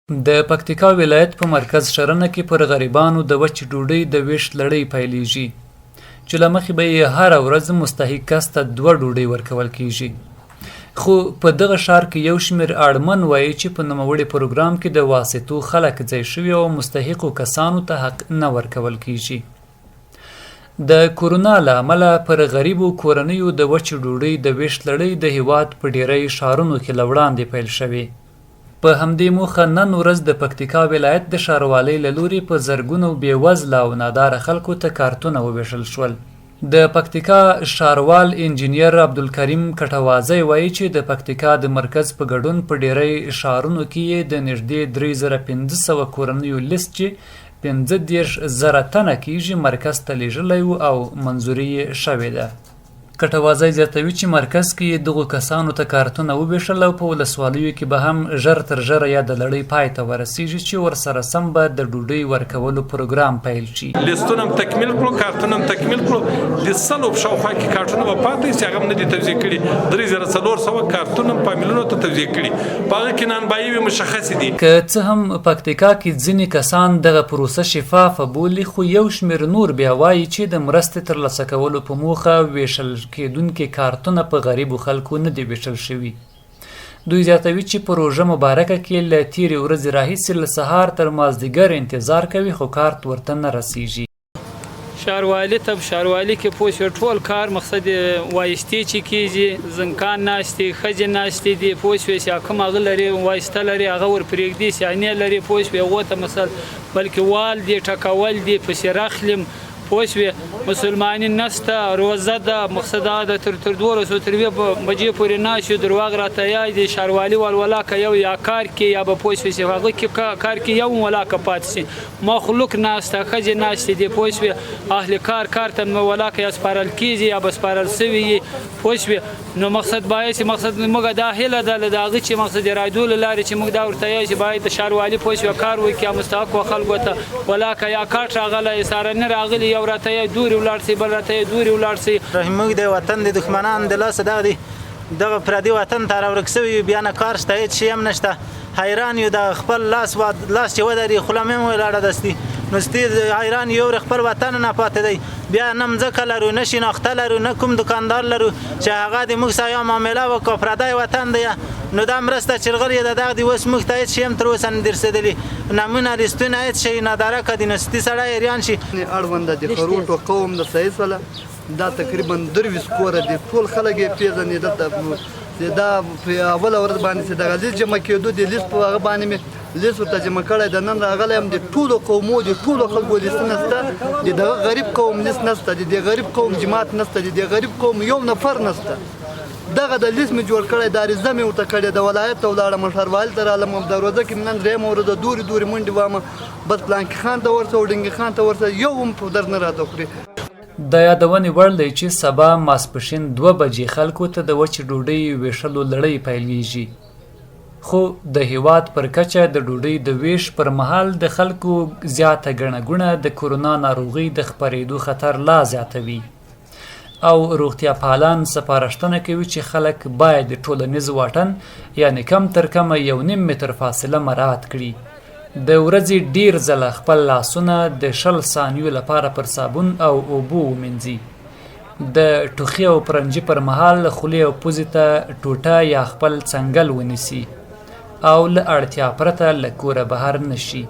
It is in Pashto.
د پکتیکا ولایت په مرکز ښرنه کې پر غریبانو د وچې ډوډۍ د وېش لړۍ پیلېږي، چې له مخې به یې هره ورځ مستحق کس ته دوه ډوډۍ ورکول کېږي. خو په دغه ښار کې یو شمېر اړمن وایي چې په نوموړي پروګرام کې د واسطو خلک ځای شوي او مستحقو کسانو ته حق نه ورکول کېږي. د کورونا له امله پر غریبو کورنیو د وچې ډوډۍ د وېش لړۍ د هېواد په ډېری ښارونو کې له وړاندې پیل شوې. په همدې موخه نن ورځ د پکتیکا ولایت د ښاروالۍ له لوري په زرګونو بې وزله او ناداره خلکو ته کارتونه ووېشل شول. د پکتیکا ښاروال انجنیر عبدالکریم کټوازی وایي چې د پکتیکا د مرکز په ګډون په ډېری ښارونو کې یې د نږدې 3500 کورنیو لیست چې 35,000 تنه کېږي مرکز ته لېږلی و او منظوري یې شوې ده. کټوازی زیاتوي چې مرکز کې یې دغو کسانو ته کارتونه ووېشل او په ولسوالیو کې به هم ژر تر ژره یاده لړۍ پای ته ورسېږي چې ورسره سم به د ډوډۍ ورکولو پروګرام پیل شي. لیستونه هم تکمیل کړو، کارتونه هم تکمیل کړو، د سلو په شاوخوا کې کارتونه به پاتې چې هغه هم نه دي توزیع کړي. 3400 کارتونه هم فامیلونو ته توزیع کړي، په هغه کې نانبایي وې مشخصې دي. که څه هم پکتیکا کې ځینې کسان دغه پروسه شفافه بولي، خو یو شمېر نور بیا وایي چې د مرستې ترلاسه کولو په موخه وېشل کېدونکي کارتونه په غریبو خلکو نه دي وېشل شوي. دوی زیاتوي چې په روژه مبارکه کې له تېرې ورځې راهیسې له سهار تر مازدیګر انتظار کوي، خو کارت ورته نه رسېږي. ښاروالي ته ښاروالي کې پوه شوې، ټول کار مقصد وایستې چې کېږي، زنکان ناست دي، ښځې ناستې دي، پوه شوې، چې کوم هغه لري وایسته لري هغه ور پرېږدي، سیانې لري، پوه شوې، هغو ته مثال بلکې وال دي، ټکول دي، پسې راخلم، پوه شوې، مسلماني نشته، روزه ده، مقصد دا ده تر 12 تر 1 بجې پورې ناست یو، درواغ راته یاد دي. ښاروالي وال ولاکه یو یا کار کې یا به پوه شوې چې هغه کې کار کې یو هم ولاکه پاتې شي، مخلوق ناسته، ښځې ناستې دي، پوه شوې، اهل کار کار ته ولاکه یا سپارل کېږي یا به سپارل شوي وي، پوه شوې. نو مقصد باید چې مقصد موږ دا هیله ده له د هغه چې مقصد د رایدو له لارې چې موږ دا ورته یایو چې باید د ښاروالي پوه شوې کار وکړي مستحقو خلکو ته، ولاکه یا کارت راغلی، سارنې راغلي، یو راته یې دورې ولاړ شي، بل راته یې دورې ولاړ شي. موږ د وطن د دښمنان د لاسه دغه دي دغه پردي وطن ته راورک شوي یو، بیا نه کار شته، هېڅ شی هم نشته، حیران یو. دغه خپل لاس لاس چې ودري خوله مې هم ولاړه دستي، نو ستې حیران یو، خپل وطن نه پاتې دی. بیا نه مځکه لرو، نه شناخته لرو، نه کوم دکاندار لرو چې هغه د موږ سره یا معامله وکړو، پردی وطن دی. نو دا مرسته چې راغلې ده دغه دی اوس موږ ته هېڅ شی هم تر اوسه نه دي رسېدلي، نمونه لیستونه هېڅ شی نادرکه دي، نو ستې سړی حیران شي. اړونده د خروټو قوم د صحیح سره دا تقریبا 23 کوره دي، ټول خلک یې پېژني دلته. چې دا په اوله ورځ باندې چې دغه لیست جمع کېدو، د لیست په هغه باندې مې لیست ورته جمع کړی د نن راغلی یم. د ټولو قومو د ټولو خلکو لیستونه شته، د دغه غریب قوم لیست نشته، د دې غریب قوم جماعت نشته، د دې غریب قوم یو نفر نشته. دغه د لیست مې جوړ کړی، دا عریضه مې ورته کړې د ولایت ته ولاړم، ښاروالي ته رالم، دروازه کې مې نن درېیمه ورځ دورې دورې منډې وامه، بس پلانکي خان ته ورسه او ډنګي خان ته ورسه، یو هم په درد نه راته خوري. د یادونې وړ دی چې سبا ماسپښین 2 بجې خلکو ته د وچې ډوډۍ وېشلو لړۍ پیلېږي، خو د هېواد پر کچه د ډوډۍ د وېش پر مهال د خلکو زیاته ګڼه ګوڼه د کورونا ناروغۍ د خپرېدو خطر لا زیاتوي او روغتیا پالان سپارښتنه کوي چې خلک باید ټولنیز واټن یعنې کم تر کمه 1.5 متر فاصله مراعات کړي، د ورځې ډېر ځله خپل لاسونه د 20 ثانیو لپاره پر صابون او اوبو ومینځي، د ټوخي او پرنجي پر مهال خولې او پوزې ته ټوټه یا خپل څنګل ونیسي او له اړتیا پرته له کوره بهر نشي.